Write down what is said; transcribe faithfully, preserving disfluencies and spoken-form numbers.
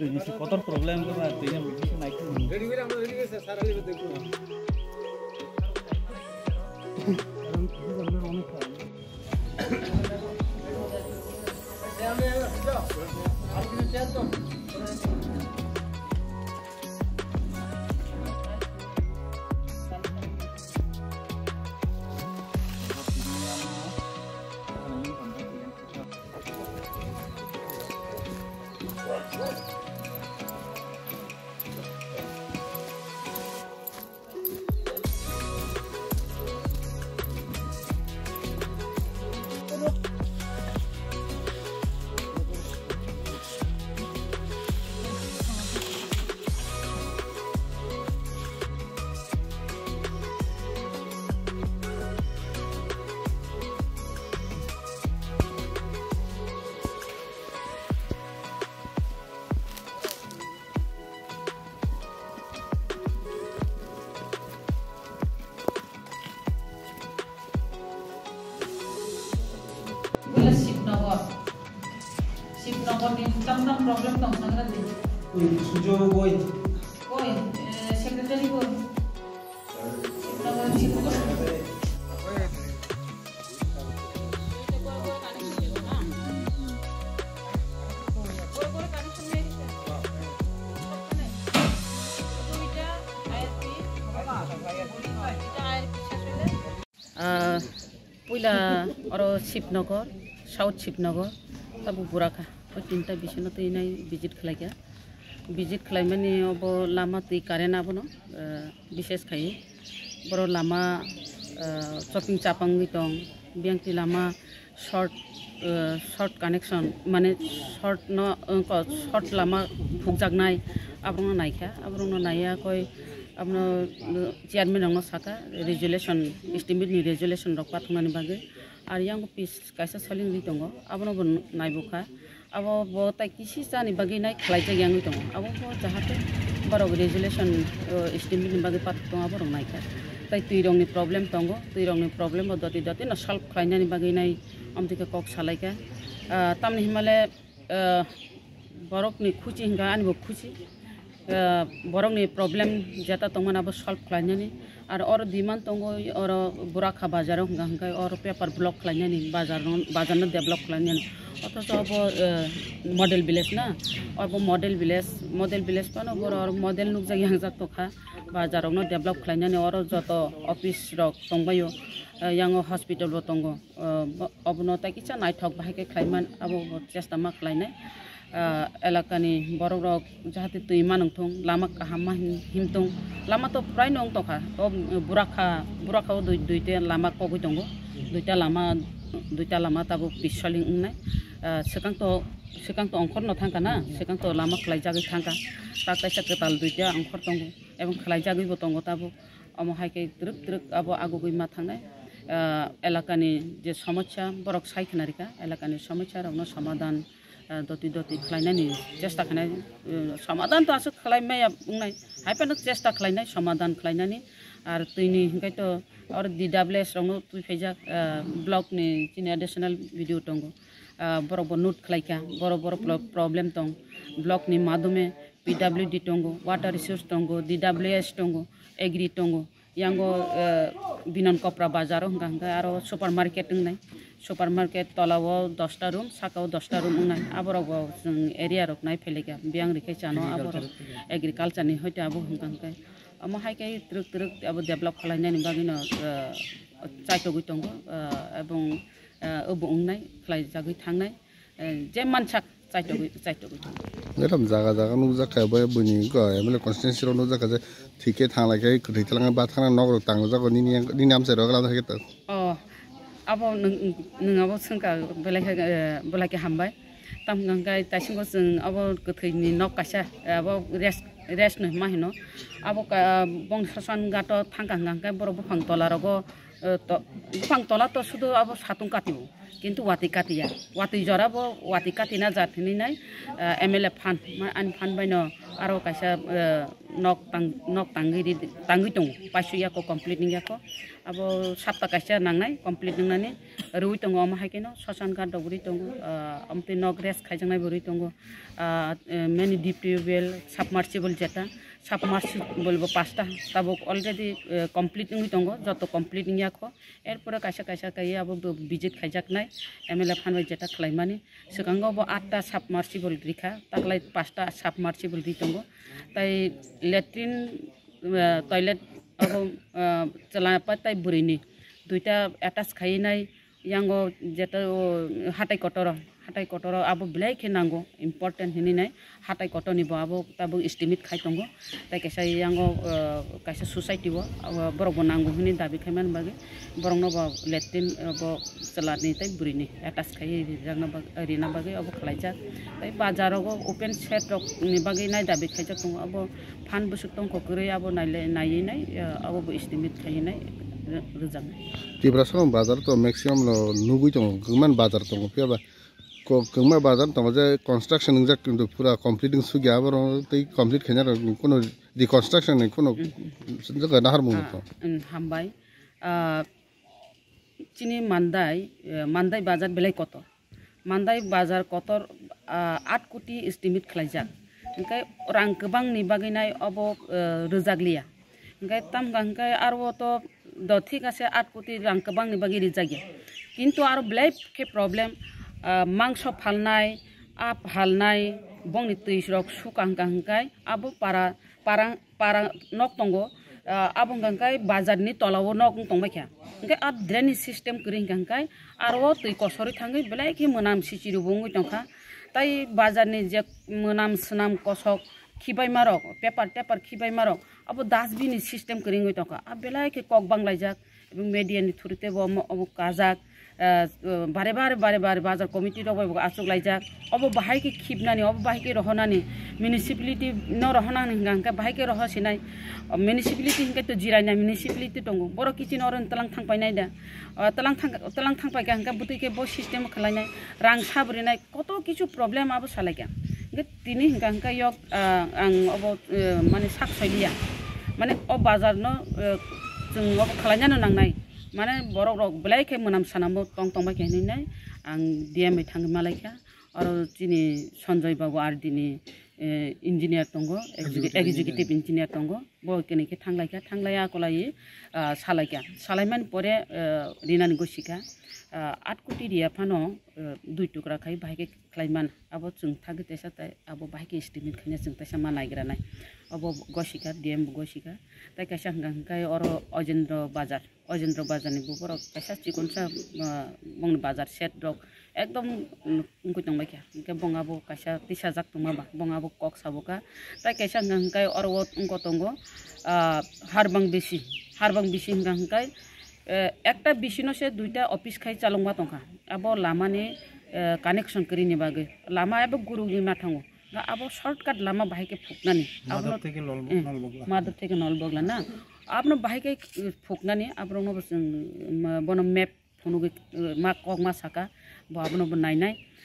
Kotor problem ko na tini naik. Wala Shibnagar. Shibnagar ni tam tam problem tong sangra di. Sujo boi. Boi, eh, secretary boi. Ah, puila oro Shibnagar, South Shibnagar, tabuk Burakha. O tinta bisino twi nai visit khlaikha. Visit khlaimani obo lama twi current abono, eh, bises khai. Boro lama, eh, choping chapangwi tong, biyang twi lama short, eh, short connection, mane short no, eh, ko-, short lama phukjaknai, aborokno naikha, aborokno naiya koi abono, eh, chairman rokno saka, resolution, estimate ni resolution rok pathoknani bagwi. Ar yang pis kaisa soling ri tongo, abono bo naibukha. Abo bo tai kisi chani bagwi nai khlaijak yangwi tongo. Abo bo jahate borok resolution, uh, estimate ni bagwi pathak tongo, aborok naikha. Tai twi rokni problem tongo, twi rokni problem bo doti doti no solve khlainani bagwi nai amtwi khe kok salaikha. Ah, tamni himale, ah, borokni khuchi hingka ani bo khuchi. Ah, borokni problem jeta tongmani abo solve khlainani. Ar oro demand tongo, oro Burakha bazaro hingka hingka oro paper block khlainani bazar no, bazar no develop khlainani. Othocho obo, eh, model village na, obo model village, model village phano boro oro model nukjak yangjak tongkha. Bazar rok no develop khlainani oro joto office rok tongbaio, eh, yango hospital bo tongo. Ah, bo-, obono tai kisa naithok bahai khe khlaiman, abo bo chesta ma khlainai. Ah, elakani borok rok jahate twi ma nungthung, lama kaham ma him-, himthung. Lama to prai no wng tongkha. O, mm, Burakha, Burakha o dui-, duita lama kogwi tongo. Duita lama, duita lama tabuk pis soling wngnai. Ah, swkang to, swkang to ongkhor no thangkha na, swkang to lama khlaijagwi thangkha. Ta kaisa kwtal duita ongkhor tongo, ebong khlaijagwi bo tongo tabuk. Omo hai khe twrwk twrwk abo agugwi ma thangnai. Ah, elakani je somosya borok sai khna rikha, elakani somosya rokno somadhan, ah, doti doti khlainani chesta khainai, eh, somadhan to aswk khlai maya wngnai, hai phano chesta khlainai somadhan khlainani. Ar twini hwnkhe to oro D W S rokno twi phaijak, ah, block ni chini additional B D O tongo. Ah, borok bo note khlaikha, borok borok pro-, problem tong, block ni madhume P W D tongo, water resource tongo, D W S tongo, agri tongo. Yango, eh, Binon Kopra bazaro hwnkha hwnkhe aro supermarket wngnai. Supermarket tolao dosta room, sakao dosta room wngnai. Aborok bo chwng area rok nai phailika. Biyang rikhe chano aborok agriculture ni hoite abo hwnkha hwnkhe. Omo hai khe twrwk twrwk abo develop khlainani bagwino, eh, chaitogwi tongo, eh, ebong, eh, obo wngnai, khlaijagwi thangnai. Eh, je mansak chaitogwi, chaitogwi tongo. Madam, jaga jaga nukjak kha, bai buini wngkha, M L A constituency rok nukjak kha je thike thanglai khe kwthwi thalangwi ba thangna nok rok tangjago nini, nini amchai rok lam khe. Oh, abo nwng, nwng abo swngkha belai khe, eh, belai khe hambai. Tamo hwnkhe taisingo chwng abo kwthwini nok kaisa, eh, abo rest, rest no hima hino. Abo ka, bong sasan gato thangkha hwnkha hwnkhe borok buphang tola rogo, eh, to, buphang tola to sudo abo satung katio. Kintu watwi katiya. Watwi jora bo watwi katina jat hinwi nai, eh, M L A phan. Ma-, ani phan bai no aro kaisa, eh, nok tang-, nok tangwi ri-, tangwi tongo, paisuk yako, complete wng yako. Abo sapta kaisa nangnai complete wngnani, rwui tongo, omo hai kheno Soshan Ghat rok rwui tongo, ah, amtwi nok rest khaijaknai bo rwui tongo, ah, eh, many deep tubewell, submersible jeta, submersible bo pasta tabuk already, eh, complete wngwi tongo, joto complete wng yako. Erpore kaisa kaisa kaiwi abo bo visit khaijaknai, M L A phan bai jeta khlaimani. Swkango bo atta submersible rikha, taklai pasta submersible ri tongo. Tai latrine, eh, toilet abo, eh, chwla pa tai bwrwini duita attach khainai, yango jeta o hatai kotoro, hatai kotoro abo belai khe nango, important hinwi nai. Hatai kotorni bo abo tabuk estimate khai tongo. Tai kaisa yango, eh, kaisa society o, abo borok bo nango hinwi dabi khaimani bagwi borokno bo latrine, eh, bo chwlani tei bwrwini attach khaiwi rijakna bag-, rina bagwi abo khlaijak. Tei bazar rogo open shed rokni bagwi nai dabi khaijak tongo. Abo phan bwswk tongkho kwrwi abo naile-, naiwi nai, eh, abo bo estimate khaiwi nai rw-, rwjaknai. Tiprasa bazar to maximum no nugwi tongo, kwbangma bazar tongo, phiya ba Ko-, kwbangma bazar tongo je construction wngjak, kintu pura complete wng sukya, aborok tei complete khaina rok kuno reconstruction ni kuno jaga nahar mung Ah, tong. Mm, hambai. Ah, chini Mandai, eh, Mandai bazar belai kotor. Mandai bazar kotor, ah, aat koti estimate khlaijak. Hingke rang kwbangni bagwi nai obo, eh, rwjak liya. Hingke tam hingka hingke aro to do thik ase aat koti rang kwbangni bagwi rijak ya. Kintu aro belai khe problem, ah, mangso phalnai, aa phalnai, bongni twi rok suka hingka hingke abo para, para, para nok tongo, ah, abo hingka hingke bazar ni tola o nok wng tong bai kha. Hingke aro drainage system kwrwi hingka hingke aro o twi kosorwi thangwi belai khe mwnam sichiru bo wngwi tong kha. Tai bazar ni je mwnam swnam kosok khibaima rok, paper, paper khibaima rok, Abo dustbin ni system kwrwi wngwi tongkha. A belai khe kok banglaijak, ebong media ni through tei bo omo, omo kajak, ah, bare bare, bare bare bazar committee rok bai bo achuk laijak. Obo bahai khe khibnani, obo bahai khe rohonani, municipality no rohonani hingka hingke bahai khe roho sinai. O municipality hingke to jirai nai municipality tongo. Borok kiching oro tlang thang painai da. O tlang thang, tlang thang paikha hingke bwtwi khe bo system khlainai, rang sabrinai, koto kichu problem abo salaikha. Hingke tini hingka hingka yok, ah, ang obo, eh, mane sak soiliya. Mane o bazar no, eh, chwng obo khwlainano nangnai. Mane borok rok belai khe mwnam sanamo tong tong bai khe hinwi nai ang D M bai thangwi malaikha. Oro chini Sanjoy babu R D ni, eh, engineer tongo, execu-, executive engineer tongo. Bo kene khe thanglaikha, thanglaiya kolai, ah, salaikha. Salaimani pore, eh, rinani gosikha. Ah, aat koti riya phano, eh, dui tukra khai bahai khe khlaiman. Abo chwng thagwi teisa tai, abo bahai khe estimate khaina chwng teisa ma naigranai. Abo gosikha, D M bo gosikha. Tai kaisa hwnka hwnkhe oro Ojendro Bazar, Ojendro Bazar ni bo borok kaisa chikonsa, ah, bongni bazar shed rok ekdom, mm, wngwi tongbaikha. Hwnkhe bong abo kaisa tisajak tongma ba, bong abo kok sabokha. Tai kaisa hwnka hwnkhe oro o wngkha tongo, ah, Harbang bisi, Harbang bisi hwnka hwnkhe, eh, ekta bisino se duita office khai chalokma tongkha. Abo lamani, eh, connection kwrwini bagwi. Lama abo gurugwi ma thango. Ga abo shortcut lama bahai khe phuknani. Abono Madhur theke Nolbo-, eh, Nolbogla. Madhur theke Nolbogla na. Abono bahai khe, eh, phuknani, aborokno bo chwng, ma, bono map phunugwi, eh, ma kok ma saka, bo abono bo nainai.